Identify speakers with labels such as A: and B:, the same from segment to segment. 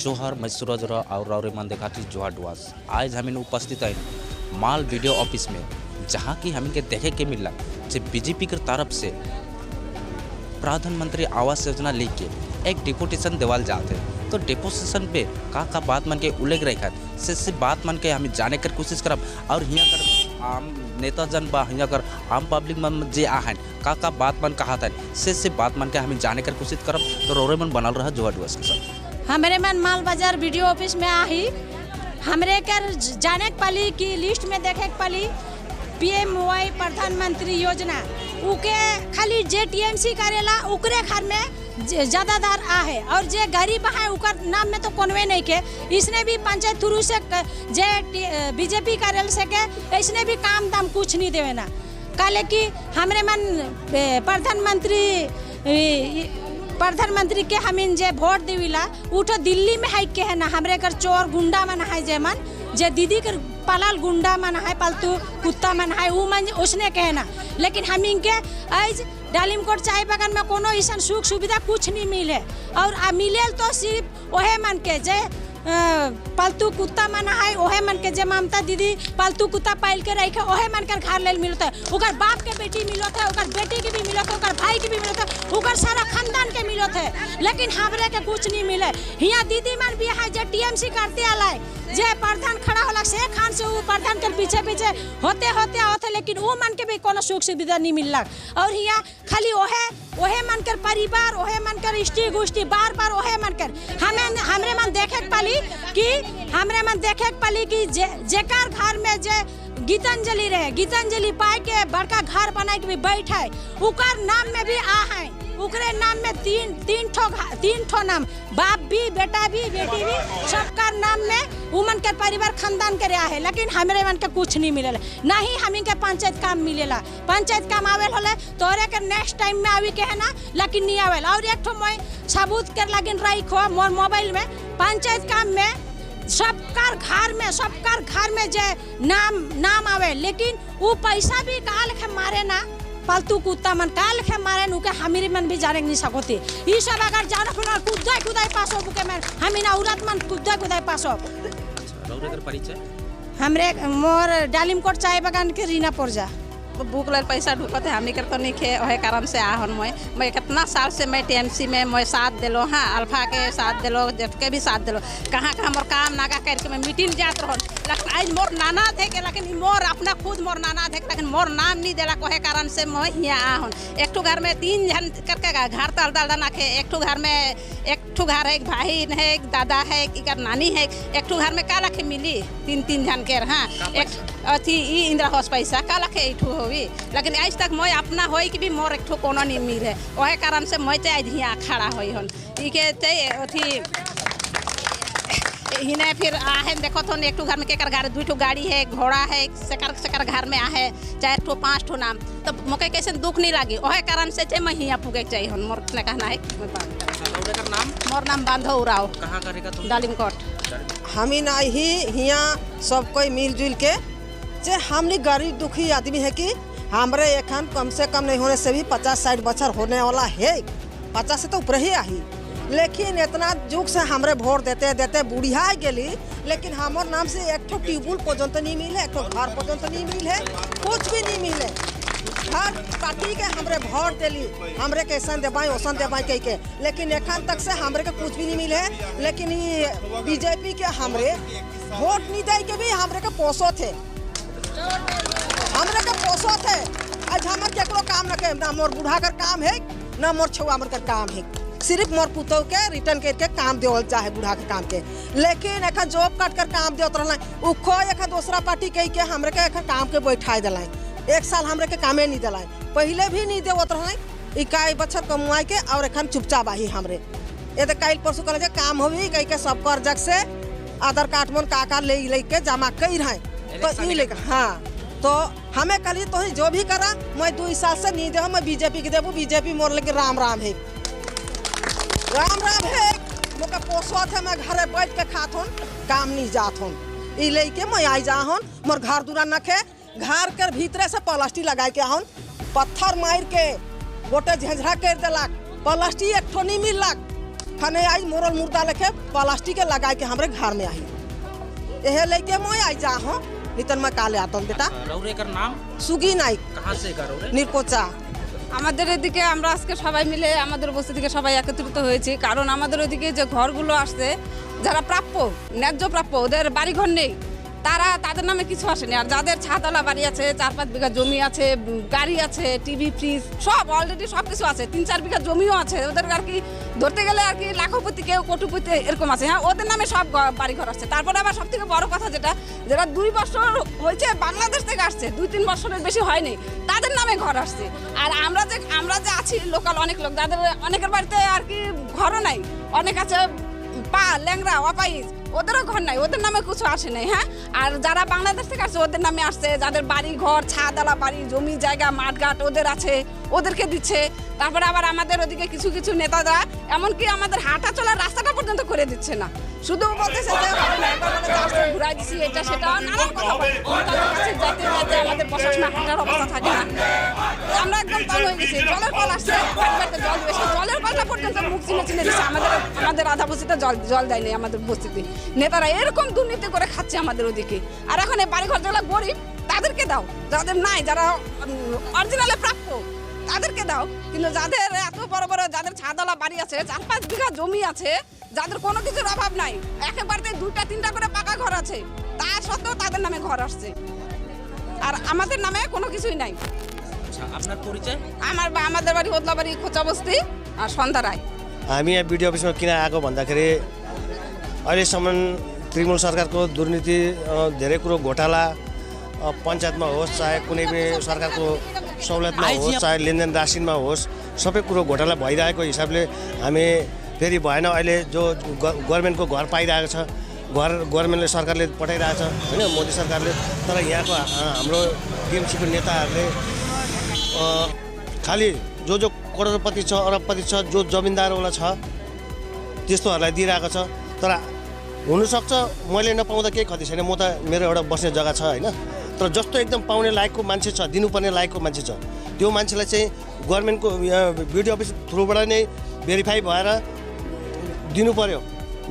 A: जोहर, मैं सूरज और रौरे मन देखा थी जोहर डुआस। आज हम उपस्थित है माल वीडियो ऑफिस में, जहाँ की हमें के देखे के मिला जे बीजेपी के तरफ से प्रधानमंत्री आवास योजना लेके एक डिपुटेशन देवाल जाते है। तो डिपुटेशन पे का का बात मन के उल्लेख रखा से बात मन के हमें जाने कर कोशिश करब और हियाँ कर आम नेता जन बा हियाँ कर आम पब्लिक मन जे आहन का का बात मन कहा था से बात मन के हमें जाने कर कोशिश करब। तो रोरे मन बनल रहा जोहर डुआस के साथ।
B: हमारे मन माल बाजार वीडियो ऑफिस में आही हमरे कर जाने के पली कि लिस्ट में देखे के पली पीएमवाई प्रधानमंत्री योजना उके खाली जे टीएमसी करेला उकरे घर में ज़्यादातर आ है और जे गरीब है उकर नाम में तो कोनवे नहीं के। इसने भी पंचायत थ्रू से जे बीजेपी करेल से के इसने भी काम दाम कुछ नहीं देवे ना। काले कि हमरे मन प्रधानमंत्री के हमिन जे वोट देविला उठो दिल्ली में है के है ना। हमरे कर चोर गुंडा मन है जे मन जे दीदी कर पालल गुंडा मन है पालतू कुत्ता मन है उ मन उसने के है ना। लेकिन हमिन के आज डालिमकोट चाय बागान में कोनो ऐसा सुख सुविधा कुछ नहीं मिले और मिले तो सिर्फ वह मन के जे पालतू कुत्ता मन है ओहे मन के जे ममता दीदी पालतू कुत्ता पाल के रखे ओहे मन के घर ले मिलता है। उकर बाप के बेटी मिलत है, उकर बेटी के भी मिलत है, उकर भाई के भी मिलत है, उकर सारा खानदान के मिलत है, लेकिन हमरे के कुछ नहीं मिले। हियाँ दीदी मन भी है जे टीएमसी करते आलाय जे प्रधान खड़ा होला से खान से वो प्रधान के पीछे पीछे होते होते होते, लेकिन वो मन के भी कोनो सुख सुविधा नहीं मिललक। और हियाँ खाली ओहे ओहे मन कर परिवार ओहे मन कर इष्टि गुष्टि बार बार ओहे मन कर हमें हमरे मन देखे के पली कि हमरे मन देखे के पली कि जेकर घर में जे गीतांजलि रहे गीतांजलि पाए के बड़का घर बनाए के भी बैठ है उकर नाम में भी आ है उकरे नाम में तीन ठो नाम बाप भी बेटा भी बेटी भी सबका नाम में उमन के परिवार खानदान के रहा है, लेकिन हमरे मन के कुछ नहीं मिलेला। ना ही हमिन के पंचायत काम मिलेला। पंचायत काम आवेल होले तोरे के नेक्स्ट टाइम में आवी के है ना, लेकिन नहीं आवेल। और एक ठो मैं सबूत कर लगिन रखो मोर मोबाइल में पंचायत काम में सबकर घर में जे नाम नाम आवे, लेकिन वो पैसा भी काल के मारे ना पालतू कुत्ता मन काल के मारे नु के हमीरी मन भी जाने नहीं सकते। ये सब अगर जानो फिर कुदाई कुदाई पास हो बुके मन हमी ना औरत मन कुदाई कुदाई पास हो।
A: अच्छा, परिचय
B: हमरे मोर डालिमकोट चाय बागान के रीना पोरजा।
C: बुक ले पैसा ढुकत है हमनी कर तो नहीं खे ओहे कारण से आहन मैं कितना साल से मैं टीएमसी में मैं साथ दिलो, हाँ अल्फा के साथ दिलो जेठ के भी साथ दिलो, कहाँ कहाँ मोर काम नागा करके मैं मीटिंग जात रहन। लेकिन आज मोर नाना थे के लेकिन मोर अपना खुद मोर नाना थे लेकिन मोर नाम नहीं दिला ओहे कारण से मैं यहाँ आहन। एक ठो घर में 3 जन करके घर तो अलदा अलदा नाखे, एक ठो घर में एक ठो घर है, एक भाई है, एक दादा है, एक नानी है, एक ठो घर में का लाखे मिली 3-3 जन के। हाँ एक अथी ई इंदिरा हाउस पैसा का लाखे एक ठो होई, लेकिन आज तक मैं अपना होई कि भी मोर एक ठो कोनो नहीं मिले ओहे कारण से मैं आज हियाँ खड़ा होई हन। इके अथी हिने फिर आहे देखो तो एक ठो घर में केकर घर 2 ठो गाड़ी है, घोड़ा है, सेकर सेकर घर में आहे 4 ठो 5 ठो नाम, तो मोके कैसे दुख नहीं लागी ओहे कारण से चाहे मैं हियाँ पुगे चाहिए हन। मोर ने कहना है
A: नाम
C: मोर नाम बांधो उराव।
A: कहाँ करेगा तुम?
C: डालिमकोट।
D: हमी ना ही हियाँ सब कोई मिलजुल के जे हमनी गरीब दुखी आदमी है कि हमरे एखन कम से कम नहीं होने से भी 50-60 बछर होने वाला है, 50 से तो ऊपर ही आई, लेकिन इतना जुग से हमरे वोट देते देते बुढ़िया गेली, लेकिन हमार नाम से एक ठो ट्यूबवेल पर्यंत नहीं मिले, एक ठो घर पर्यंत नहीं मिले, कुछ भी नहीं मिले। हर पार्टी के हमरे वोट दिली, हमरे कैसन देबाई ओसन देबाई कह के, लेकिन एखन तक से हमरे के कुछ भी नहीं मिले। लेकिन ये बीजेपी के हमरे वोट नहीं दे के भी हमरे के पोसो थे, हमरे के पोसो थे। आज हमार केकरो काम न के, ना मोर बूढ़ा कर काम है ना मोर छुआ मोर कर काम है, सिर्फ मोर पुतोह के रिटर्न करके काम देवल चाहे बूढ़ा के काम के। लेकिन एखन जॉब काट कर काम देवत रहल उखो एखन दूसरा पार्टी कह के हमरे के एखन काम के बैठाए दिलाए, 1 साल हमरे के कामे नहीं दिलाए, पहले भी नहीं देवत रहल 21 बछर कमुआई के और एखन चुपचाप आही हमरे। ये तो कल परसों कल काम होगी कह के सब कर जग से आधार कार्ड मन का का ले ले के जमा कर रहे तो ई लेकर। हाँ तो हमें कहली तो जो भी करा मैं 2 साल से नहीं दे, मैं बीजेपी के देबू, बीजेपी मोर लेके राम राम है, राम राम है। मोका पोसत है मैं घरे बैठ के खात हूँ, काम नहीं जात हूँ, ई लेके मैं आई जा हूँ। मोर घर दूरा नखे घर के भीतरे से प्लास्टिक लगा के आहूँ, पत्थर मार के गोटे झंझरा कर दिलक, प्लास्टिक एक ठो नहीं मिलक। खने आई मोरल मुर्दा लेके प्लास्टिक के लगाए के हमरे घर में आई। यह लेके मैं आई जा हूँ, नितन मैं काले आता हूँ बेटा।
A: रौरे कर नाम
D: सुगी नाइक।
A: कहाँ से कर रौरे?
D: নিরকোচা।
C: আমাদের এদিকে আমরা আজকে সবাই মিলে আমাদের বস্তি থেকে সবাই একত্রিত হয়েছি, কারণ আমাদের ওদিকে যে ঘরগুলো আসছে যারা প্রাপ্য ন্যায্য প্রাপ্য ওদের বাড়িঘর নেই, তারা তাদের নামে কিছু আসেনি। আর যাদের ছাতলা বাড়ি আছে, 4-5 বিঘা জমি আছে, গাড়ি আছে, টিভি ফ্রিজ সব অলরেডি সব কিছু আছে, 3-4 বিঘা জমিও আছে, ওদের আর কি ধরতে গেলে আর কি লাখপতি কেউ কোটিপতি এরকম আছে, হ্যাঁ ওদের নামে সব বাড়িঘর আসছে। তারপরে আবার সব থেকে বড় কথা যেটা, যারা 2 বছর হয়েছে বাংলাদেশ থেকে আসছে, 2-3 বছরের বেশি হয়নি, তাদের নামে ঘর আসছে। আর আমরা যে আছি লোকাল অনেক লোক, যাদের অনেকের বাড়িতে আর কি ঘরও নাই, অনেক আছে পা ল্যাংরা অপাইজ, ওদেরও ঘর নাই, ওদের নামে কিছু আসে নাই। হ্যাঁ, আর যারা বাংলাদেশ থেকে আসছে ওদের নামে আসছে, যাদের বাড়ি ঘর ছাদওয়ালা বাড়ি জমি জায়গা মাঠঘাট ওদের আছে, ওদেরকে দিচ্ছে। তারপরে আবার আমাদের ওদিকে কিছু কিছু নেতারা এমনকি আমাদের হাঁটা চলার রাস্তাটা পর্যন্ত করে দিচ্ছে না, শুধু বলতেছে যে হবে না, একবার বলে আসছে ঘুরাই দিছি এটা সেটা নানান কথা বলে। তাদের কাছে যাইতে যাইতে আমাদের প্রশাসন হাঁটার অবস্থা থাকে না, আমরা একদম তং হয়ে গেছি। জলের কল আসছে, বাড়ি বাড়িতে জল দিবে, সেই জলের কলটা পর্যন্ত মুখ চিনে চিনে দিচ্ছে। আমাদের আধা বস্তিতে জল দেয়নি আমাদের বস্তিতে। নেতারা এরকম দুর্নীতি করে খাচ্ছে আমাদের ওদিকে। আর এখন এই বাড়িঘর যারা গরিব তাদেরকে দাও, যাদের নাই যারা অরিজিনালে প্রাপ্য তাদেরকে দাও, কিন্তু যাদের এত বড় বড় যাদের ছাদওয়ালা বাড়ি আছে, 4-5 বিঘা জমি আছে, যাদের কোনো কিছুর অভাব নাই, একেবারে 2টা-3টা করে পাকা ঘর আছে, তা সত্ত্বেও তাদের নামে ঘর আসছে, আর আমাদের নামে কোনো কিছুই নাই।
A: আচ্ছা, আপনার পরিচয়?
C: আমাদের বাড়ি ওদলাবাড়ি খোঁচাবস্তি আর সন্ধ্যা রায়।
E: हामी यहाँ बिडिओ अफिसमा किन आएको भन्दाखेरि अहिलेसम्म तृणमूल सरकारको दुर्नीति, धेरै कुरो घोटाला, पञ्चायतमा होस् चाहे कुनै पनि सरकारको सहुलियतमा होस् चाहे लेनदेन राशिनमा होस्, सबै कुरो घोटाला भइरहेको हिसाबले हामी फेरि भएन। अहिले जो गभर्मेन्टको घर पाइरहेको छ, घर गभर्मेन्टले सरकारले पठाइरहेको छ होइन, मोदी सरकारले, तर यहाँको हाम्रो टिएमसीको नेताहरूले खालि जो जो करोडपति छ, अरबपति छ, जो जमिनदारवाला छ त्यस्तोहरूलाई दिइरहेको छ। तर हुनसक्छ मैले नपाउँदा केही खति छैन, म त मेरो एउटा बस्ने जग्गा छ होइन, तर जस्तो एकदम पाउने लायकको मान्छे छ, दिनुपर्ने लायकको मान्छे छ, त्यो मान्छेलाई चाहिँ गभर्मेन्टको बिडिओ अफिस थ्रुबाट नै भेरिफाई भएर दिनु पर्यो,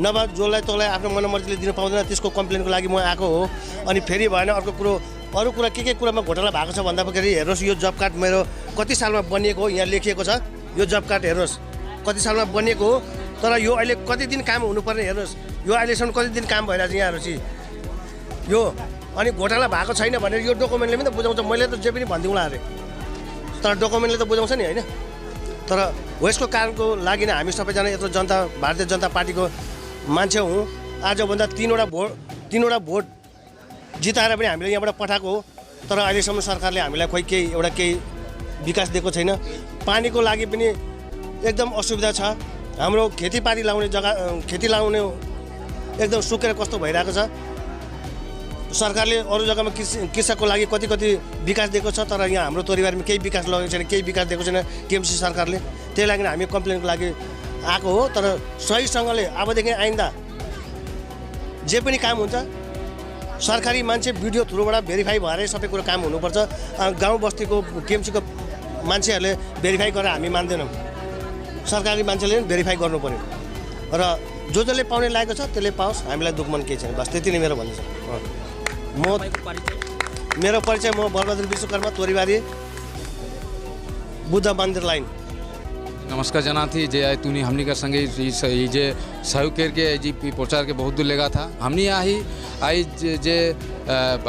E: नभए जसलाई तँलाई आफ्नो मनमर्जीले दिनु पाउँदैन, त्यसको कम्प्लेनको लागि म आएको हो। अनि फेरि भएन अर्को कुरो, अरू कुरा के के कुरामा घोटाला भएको छ भन्दाखेरि हेर्नुहोस्, यो जब कार्ड मेरो कति सालमा बनिएको हो, यहाँ लेखिएको छ, यो जब कार्ड हेर्नुहोस् कति सालमा बनिएको हो, तर यो अहिले कति दिन काम हुनुपर्ने हेर्नुहोस्, यो अहिलेसम्म कति दिन काम भइरहेको छ यहाँ हेर्नुहोस् यो। अनि घोटाला भएको छैन भनेर यो डकुमेन्टले पनि त बुझाउँछ, मैले त जे पनि भनिदिउँला अरे, तर डकुमेन्टले त बुझाउँछ नि होइन। तर हो यसको कारणको लागि नै हामी सबैजना यत्रो जनता, भारतीय जनता पार्टीको मान्छे हौँ, आजभन्दा तिनवटा भोट जिताएर पनि हामीले यहाँबाट पठाएको हो, तर अहिलेसम्म सरकारले हामीलाई खोइ केही एउटा केही विकास दिएको छैन। पानीको लागि पनि एकदम असुविधा छ, हाम्रो खेतीपाती लाउने जग्गा, खेती लाउने एकदम सुकेर कस्तो भइरहेको छ। सरकारले अरू जग्गामा कृषकको लागि कति कति विकास दिएको छ, तर यहाँ हाम्रो तोरीबारीमा केही विकास लगेको छैन, केही विकास दिएको छैन टिएमसी सरकारले। त्यही लागि हामी कम्प्लेनको लागि आएको हो। तर सहीसँगले अबदेखि आइन्दा जे पनि काम हुन्छ सरकारी मान्छे भिडियो थ्रुबाट भेरिफाई भएरै सबै कुरो काम हुनुपर्छ। गाउँ बस्तीको टिएमसीको मान्छेहरूले भेरिफाई गरेर हामी मान्दैनौँ, सरकारी मान्छेले पनि भेरिफाई गर्नु पर्यो र जो जसले पाउने लागेको छ त्यसले पाओस्, हामीलाई दुःख मन केही छैन, बस त्यति नै मेरो भन्नु छ। म मेरो परिचय, म बलबहादुर विश्वकर्मा, तोरीबारी, बुद्ध मन्दिर लाइन।
F: नमस्कार जना थी जे आए तूनी हमनी का संगे जे सहयोग करके जी प्रचार के बहुत दूर लेगा था। हमनी आही आई जे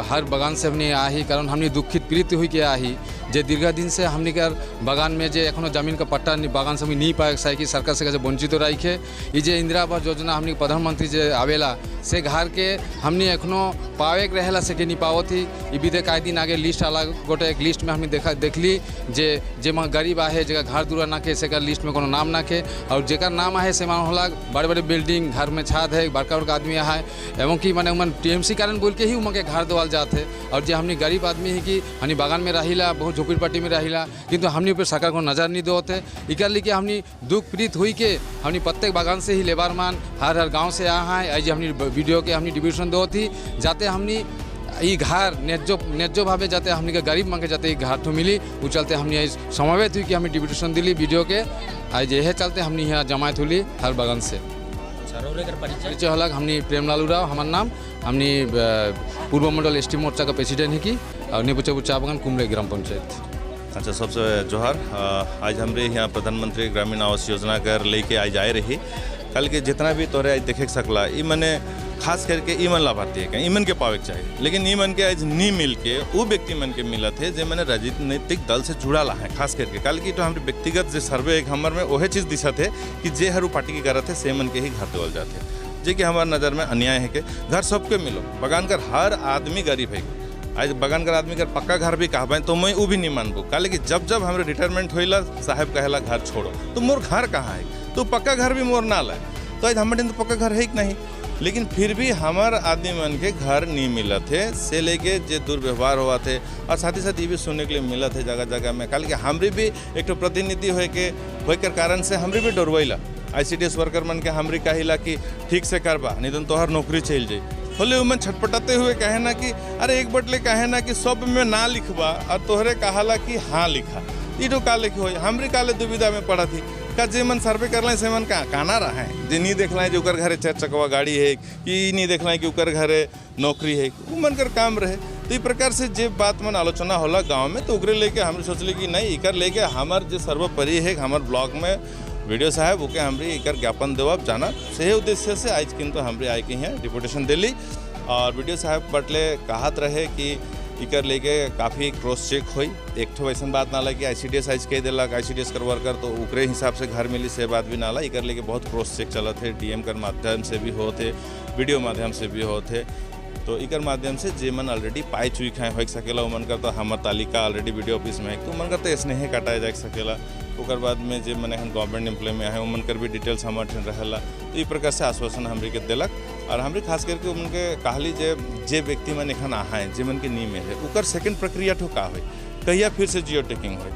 F: हर बगान से हमनी आही, कारण हमनी दुखित पीड़ित हुई के आही जे दीर्घदिन से हमनी का बगान में जे एखनो जमीन का पट्टा बागान से हमनी नहीं पाए साई कि सरकार से वंचित रखे। ये जे इंदिरा आवास योजना हमनी प्रधानमंत्री जे आवेला से घर के हमनी एखनो पावे के रहेला से के नहीं पावत थी। ये बीते कई दिन आगे लिस्ट अलग गोटे एक लिस्ट में हमनी देखली जे जे माँ गरीब आहे जगह घर दूरा ना के से लिस्ट में कोनो नाम ना के, और जेकर नाम आहे से मान होला बड़े बड़े बिल्डिंग घर में छाद है बड़का बड़का आदमी आए एवं कि माने उमन टीएमसी कारण बोल के ही उमन के घर देवाल जाते। और जे हमनी गरीब आदमी है कि हमनी बागान में रहिला, बहुत झोपड़पट्टी में रहिला, किंतु हमनी ऊपर सरकार को नज़र नहीं दोते। इकर लिए हमनी दुख पीड़ित हुई के हमनी प्रत्येक बागान से ही लेबर मान हर हर गाँव से आए हैं। आज हमनी वीडियो के हमनी डिविजन दो थी जाते हमनी ई घर न्याय्यभावे जाते हमनी के गरीब मांगे जाते घर तो मिली उ चलते हमनी समावेत हुई कि हमें डिप्यूटेशन दिली वीडियो के आज यह चलते हमनी यहाँ जमायत हुई हर बगान से। परिचय हलक हमनी प्रेमलाल उरांव हमार नाम, हमनी पूर्व मंडल एसटी मोर्चा का प्रेसिडेंट है कि और नेबुचापुर चा बागान कुमरे ग्राम पंचायत।
G: अच्छा, सबसे जोहार। आज हमरे यहाँ प्रधानमंत्री ग्रामीण आवास योजना कर लेके आज आए रही। कल के जितना भी तोरे आज देखे सकला ई मने खास करके ई मन लाभार्थी है ई मन के पावे चाहिए, लेकिन ई मन के आज नहीं मिल के वो व्यक्ति मन के मिलत है जे मैंने राजनीतिक दल से जुड़ा ला है। खास करके कल की तो हमारे व्यक्तिगत जो सर्वे एक हमारे में वह चीज़ दिशा थे कि जे हर पार्टी की करत है से मन के ही घर देवल जाते, जे कि हमारे नज़र में अन्याय है कि घर सबके मिलो। बगान कर हर आदमी गरीब है, आज बगान कर आदमी कर पक्का घर भी कहबे तो मैं वो भी नहीं मानबू। काले कि जब जब हमारे रिटायरमेंट होइला साहब कहेला घर छोड़ो, तो मोर घर कहाँ है, तो पक्का घर भी मोर ना लाए। तो आज हमारे तो पक्का घर है कि नहीं, लेकिन फिर भी हमार आदमी मन के घर नहीं मिला थे से लेके जो दुर्व्यवहार हुआ थे। और साथ ही साथ ये भी सुनने के लिए मिला थे जगह जगह में कल के हमरे भी एक तो प्रतिनिधि होके कारण से हमरे भी डरवैला ICDS worker मन के हमरे कहिला कि ठीक से करबा नहीं तो तोहर नौकरी चल जाए। होले उमन छटपटाते हुए कहे ना कि अरे एक बटले कहे ना कि सब में ना लिखबा और तोहरे कहाला कि हाँ लिखा, ये तो का लिखी हो हमरे काले दुविधा में पड़ा थी। का जे मन सर्वे कर लें से मन का काना रहा है जे नहीं देख जो उकर घरे चार चकवा गाड़ी है कि नहीं देख कि उकर घरे नौकरी है, वो मन कर काम रहे। तो इस प्रकार से जे बात मन आलोचना होला गांव में तो उकरे लेके हम सोचले कि नहीं इकर लेके हमार जो सर्वोपरि है हमार ब्लॉक में वीडियो साहब ओके हमरे इकर ज्ञापन देवब जाना सही उद्देश्य से आज किंतु हमरे आए के हैं डिपुटेशन दिली। और वीडियो साहब बटले कहत रहे कि इकर लेके काफ़ी क्रॉस चेक हुई, एक तो वैसन बात ना ला कि ICDS आज कह दिलक ICDS कर वर्कर तो उकरे हिसाब से घर मिली से बात भी ना ला। इकर लेके बहुत क्रॉस चेक चलत है, DM कर माध्यम से भी होते, वीडियो माध्यम से भी होते। तो इकर माध्यम से जे मन ऑलरेडी पाए चुई खाए हो सकेला मन कर तो हमार तालिका ऑलरेडी वीडियो ऑफिस में है तो मन कर तो स्नेह काटाया जा सकेला। ओकर बाद में जे मन हम गवर्नमेंट एम्प्लॉय में है उमन कर भी डिटेल्स हमार ठन रहेला। तो इस प्रकार से आश्वासन हमरे के दिलक। और हमरे खास करके उनके कहली जे जे व्यक्ति मन एखन आहा जे मन के नहीं मिले ओकर सेकंड प्रक्रिया ठो का हो कहिया फिर से जियो टेकिंग हो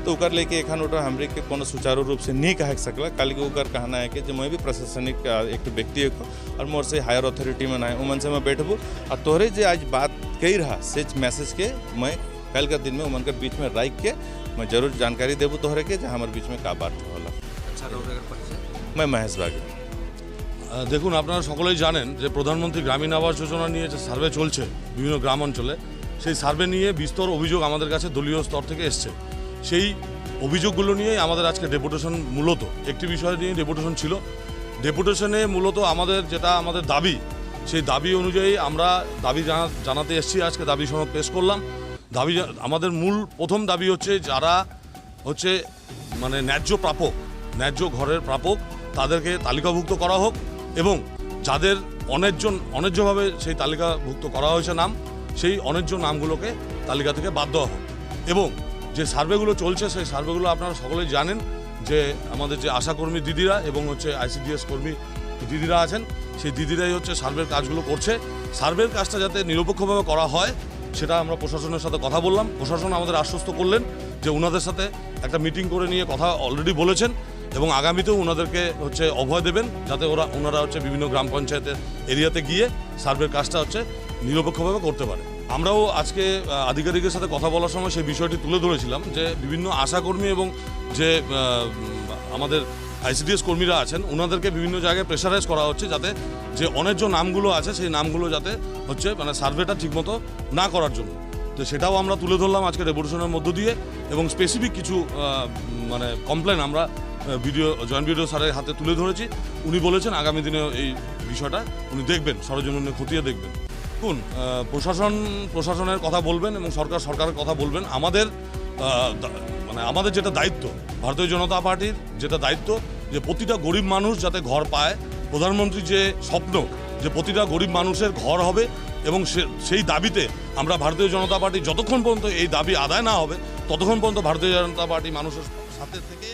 G: तो ओकर लेके एखन ओटा हमरे के कोनो सुचारू रूप से नहीं कह सकला। कल के ओकर कहना है कि जो मैं भी प्रशासनिक एक व्यक्ति है और मोर से हायर अथॉरिटी में आए उमन से मैं बैठबू और तोहरे जे आज बात कही रहा से मैसेज के मैं कल के दिन में उमन के बीच में राख के मैं जरूर जानकारी देबू तोहरे के हमारे बीच में का बात होला। मैं महेश बागी।
H: দেখুন, আপনারা সকলেই জানেন যে প্রধানমন্ত্রী গ্রামীণ আবাস যোজনা নিয়ে যে সার্ভে চলছে বিভিন্ন গ্রাম অঞ্চলে, সেই সার্ভে নিয়ে বিস্তর অভিযোগ আমাদের কাছে দলীয় স্তর থেকে এসছে। সেই অভিযোগগুলো নিয়েই আমাদের আজকে ডেপুটেশন, মূলত একটি বিষয় নিয়ে ডেপুটেশন ছিল। ডেপুটেশনে মূলত আমাদের যেটা আমাদের দাবি, সেই দাবি অনুযায়ী আমরা দাবি জানাতে এসেছি। আজকে দাবি সনদ পেশ করলাম। দাবি আমাদের মূল প্রথম দাবি হচ্ছে যারা হচ্ছে মানে ন্যায্য প্রাপক, ন্যায্য ঘরের প্রাপক তাদেরকে তালিকাভুক্ত করা হোক এবং যাদের অন্যায্যভাবে সেই তালিকাভুক্ত করা হয়েছে নাম, সেই অন্যায্য নামগুলোকে তালিকা থেকে বাদ দেওয়া হোক। এবং যে সার্ভেগুলো চলছে সেই সার্ভেগুলো আপনারা সকলেই জানেন যে আমাদের যে আশাকর্মী দিদিরা এবং হচ্ছে আইসিডিএস কর্মী দিদিরা আছেন, সেই দিদিরাই হচ্ছে সার্ভের কাজগুলো করছে। সার্ভের কাজটা যাতে নিরপেক্ষভাবে করা হয় সেটা আমরা প্রশাসনের সাথে কথা বললাম। প্রশাসন আমাদের আশ্বস্ত করলেন যে ওনাদের সাথে একটা মিটিং করে নিয়ে কথা অলরেডি বলেছেন এবং আগামীতেও ওনাদেরকে হচ্ছে অভয় দেবেন যাতে ওনারা হচ্ছে বিভিন্ন গ্রাম পঞ্চায়েতের এরিয়াতে গিয়ে সার্ভের কাজটা হচ্ছে নিরপেক্ষভাবে করতে পারে। আমরাও আজকে আধিকারিকের সাথে কথা বলার সময় সেই বিষয়টি তুলে ধরেছিলাম যে বিভিন্ন আশাকর্মী এবং যে আমাদের আইসিডিএস কর্মীরা আছেন ওনাদেরকে বিভিন্ন জায়গায় প্রেশারাইজ করা হচ্ছে যাতে যে অন্যায্য নামগুলো আছে সেই নামগুলো যাতে হচ্ছে মানে সার্ভেটা ঠিকমতো না করার জন্য। তো সেটাও আমরা তুলে ধরলাম আজকে ডেপুটেশনের মধ্য দিয়ে এবং স্পেসিফিক কিছু মানে কমপ্লেন আমরা জয়েন্ট বিডিও স্যারের হাতে তুলে ধরেছি। উনি বলেছেন আগামী দিনে এই বিষয়টা উনি দেখবেন, সরজমিনে খতিয়ে দেখবেন। দেখুন, প্রশাসনের কথা বলবেন এবং সরকার সরকারের কথা বলবেন। আমাদের মানে আমাদের যেটা দায়িত্ব, ভারতীয় জনতা পার্টির যেটা দায়িত্ব যে প্রতিটা গরিব মানুষ যাতে ঘর পায়, প্রধানমন্ত্রীর যে স্বপ্ন যে প্রতিটা গরিব মানুষের ঘর হবে এবং সেই দাবিতে আমরা ভারতীয় জনতা পার্টি যতক্ষণ পর্যন্ত এই দাবি আদায় না হবে ততক্ষণ পর্যন্ত ভারতীয় জনতা পার্টি মানুষের সাথে থেকে